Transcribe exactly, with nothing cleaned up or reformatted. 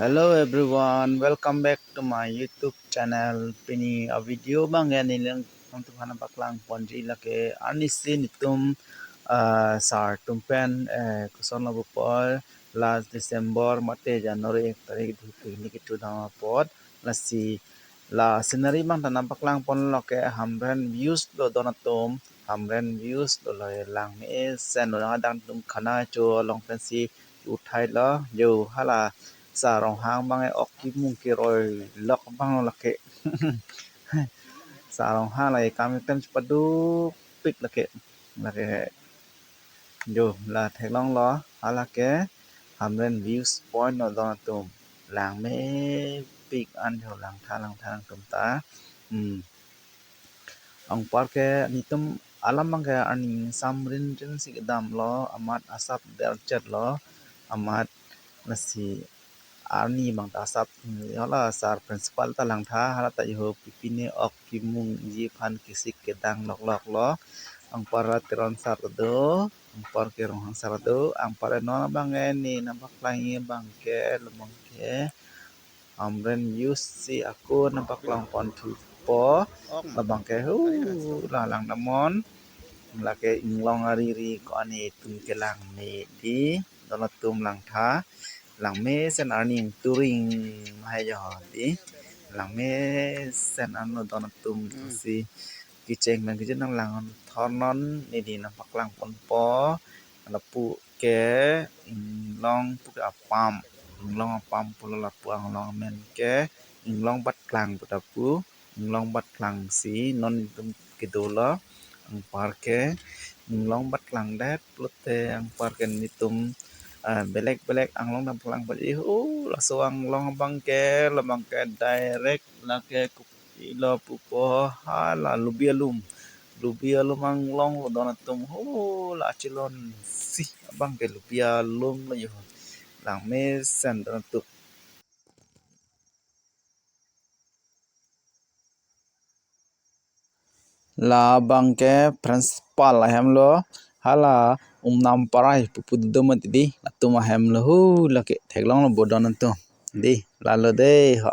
Hello everyone, welcome back to my YouTube channel. Pini a video abang ke neli nangtum aphan nangpaklang ponji lake arnisi netum, ah, sar atum pen, eh, koson lo pupo, last December mate January ek tarik dui pini ketu dam apot, lasi la scenery abang ta nangpaklang ponlo ke Hamren views lo don atum, Hamren views lo, lo langmesen lo, adang atum khana cho along pensi uthai lo, jo hala sar Ronghang abang ke ok kemung keroi lok abang lo lake. Sar Ronghang lake kam item chepaduk pik lake. Lake jo la theklong lo, hala ke Hamren views point lo don atum. Langmepik an jo langtha langtha atum ta. Hmm. Anparke netum alam abang ke arni ingsamrin rin si kedam lo, amat asap derchet lo, amat lasi arni abang ta asap, hala sar principal ta langtha, hala ta jo pipine ok kemungji aphan kesik kedang lok lok lo. Anpar la Teron sar ta do, anparke Ronghang sar ta do, anpar non abang ke ne nangpaklangji abang ke, labang ke Hamren views si ako nangpaklang ponthupo, labang ke hu la lang damnon, lake inglong ariri ko-an netum kelang me di, don atum langtha, langmesen arni ingturing mahai jo di, langmesen anlo don atum. Hmm. Si kecheng nang kecheng nanglang thornon ne di nangpaklang ponpo, lapu ke inglong pu ke apam, inglong apam pulo lapu anglong amen ke inglong bat klang pu ta pu, inglong bat klang si non netum kedo lo. Anparke inglong bat klang det pulote anparke netum, ah, belek belek anglong nangpaklang baji ho, laso anglong abang ke, labang ke direct lake kopilo pupo, hala Lubi Alum, Lubi Alum anglong lo don atum ho, la chelon si abang ke Lubi Alum lo jo, langmesen don atum. Labang ke principal ahem lo, hala Umnam Parai pupu dodom mati di, latum ahem lo hu, lake theklong lo bo don atum. Di, lalo de ho.